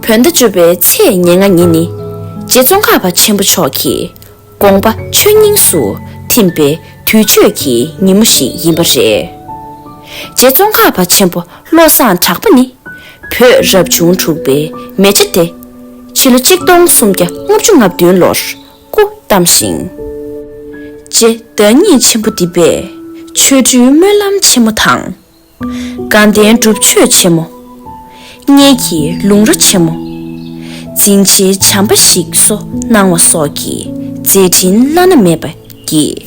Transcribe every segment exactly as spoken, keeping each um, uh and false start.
བོད་ཟླ་བཅུ་པའི་ཚེས་ཉེར་ལྔ་ཉིན་ནི། རྗེ་ཙོང་ཁ་པ་ཆེན་པོ་མཆོག་གི་དགོངས་པ་ཆོས་དབྱིངས་སུ་ཐིམ་པའི་དུས་མཆོད་ཀྱི་ཉིན་མོ་ཞིག་ཡིན་པ་རེད། རྗེ་ཙོང་ཁ་པ་ཆེན་པོ་བློ་བཟང་གྲགས་པ་ནི། བོད་རབ་བྱུང་དྲུག་པའི་མེ་བྱ་སྟེ། ཕྱི་ལོ་གཅིག་སྟོང་སུམ་བརྒྱ་ལྔ་བཅུ་ང་བདུན་ལོར་སྐུ་བལྟམས་ཤིང་། རྗེ་བདག་ཉིད་ཆེན་པོ་འདི་པས་ཆོ་འཕྲུལ་སྨོན་ལམ་ཆེན་མོ་དང་། དགའ་ལྡན་སྒྲུབ་མཆོད་ཆེན་མོ། མངལ་གྱི་ལུང་ར་ཆེན་མོ། འཛིན་ཆེན་བྱམས་པ་ཞིག་གསོ་གནང་བ་སོགས་ཀྱི་མཛད་འཕྲིན་བླ་ན་མེད་པ་བགྱིས།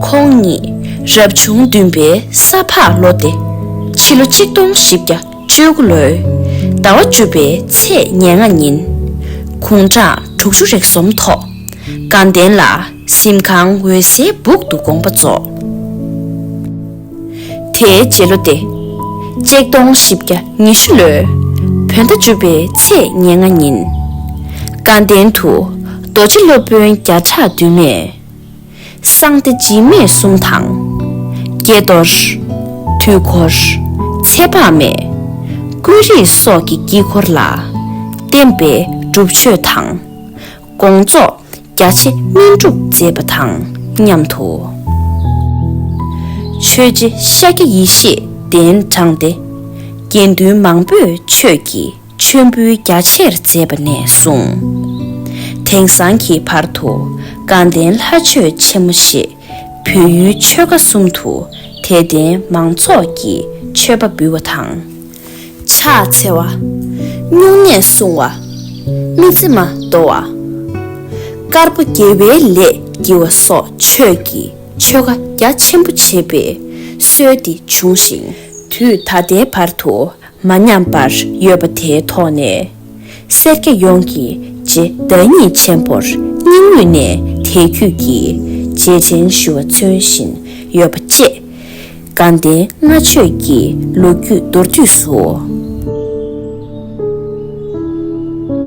ཁོང་ཉིད་རབ་བྱུང་བདུན་པའི་ས་ཕག་ལོ་སྟེ། ཕྱི་ལོ་གཅིག་སྟོང་བཞི་བརྒྱ་བཅུ་དགུ་ལོའི་ཟླ་བ་བཅུ་པའི་ཚེས་ཉེར་ལྔ་ཉིན། དགུང་གྲངས་དྲུག་ཅུ་རེ་གསུམ་ཐོག་དགའ་ལྡན་ལ་གཟིམ་ཁང་འོད་གསལ་སྦུག་ཏུ་དགོངས་པ་རྫོགས། དེའི་རྗེས་ལོ་སྟེ། གཅིག་སྟོང་བཞི་བརྒྱ་ཉི་ཤུ་ལོའི་བོད་ཟླ་བཅུ་པའི་ཚེས་ཉེར་ལྔ་ཉིན། དགའ་ལྡན་དུ་རྡོ་རྗེ་སློབ་དཔོན་བརྒྱ་ཕྲག་འདུས་མས། གསང་སྟེ་འཇིགས་མེད་གསུམ་དང་། ཀྱེ་རྡོར། དུས་འཁོར། ཚེ་དཔག་མེད། ཀུན་རིག་སོགས་ཀྱི་དཀྱིལ་འཁོར་ལ་བརྟེན་པའི་སྒྲུབ་མཆོད་དང་། དགོངས་རྫོགས་རྒྱ་ཆེ་སྨིན་སྒྲུབ་མཛད་པ་དང་མཉམ་དུ། ཆོས་རྗེ་ཤཱཀྱ་ཡེ་ཤེས་གདན་དྲངས་ཏེ། དགེ་འདུན་མང་པོས་ཆོས་ཀྱི་མཆོད་འབུལ་རྒྱ་ཆེར་མཛད་པ་ནས་བཟུང་། དེང་སང་གི་བར་དུ་དགའ་ལྡན་ལྷ་མཆོད་ཆེན་མོ་ཞེས་བོད་ཡུལ་ཆོལ་ཁ་གསུམ་དུ་དད་ལྡན་མང་ཚོགས་ཀྱིས་མཆོད་པ་འབུལ་བ་དང་། ཕྱག་འཚལ་བ། སྨྱུང་གནས་སྲུང་བ། མི་ཚེ་མ་དོ་བ། དཀར་པོ་དགེ་བའི་ལས་བགྱི་བ་སོགས་ཆོས་ཀྱི་ཆོ་ག་རྒྱ་ཆེན་པོ་བྱེད་པའི་སྲོལ་འདི་བྱུང་ཞིང་། དུས་ད་ལྟའི་བར་དུ་མ་ཉམས་པར་ཡོད་པ་དེའི་ཐོག་ནས། སེར་སྐྱ་ཡོངས་ཀྱིས་རྗེ་བདག་ཉིད་ཆེན་པོར་སྙིང་དབུས་ནས་དད་གུས་ཀྱིས་རྗེས་དྲན་ཞུ་བ་མཚོན་བཞིན་ཡོད་པ་བཅས། དགའ་ལྡན་ལྔ་མཆོད་ཀྱི་ལོ་རྒྱུས་མདོར་བསྡུས་སུ།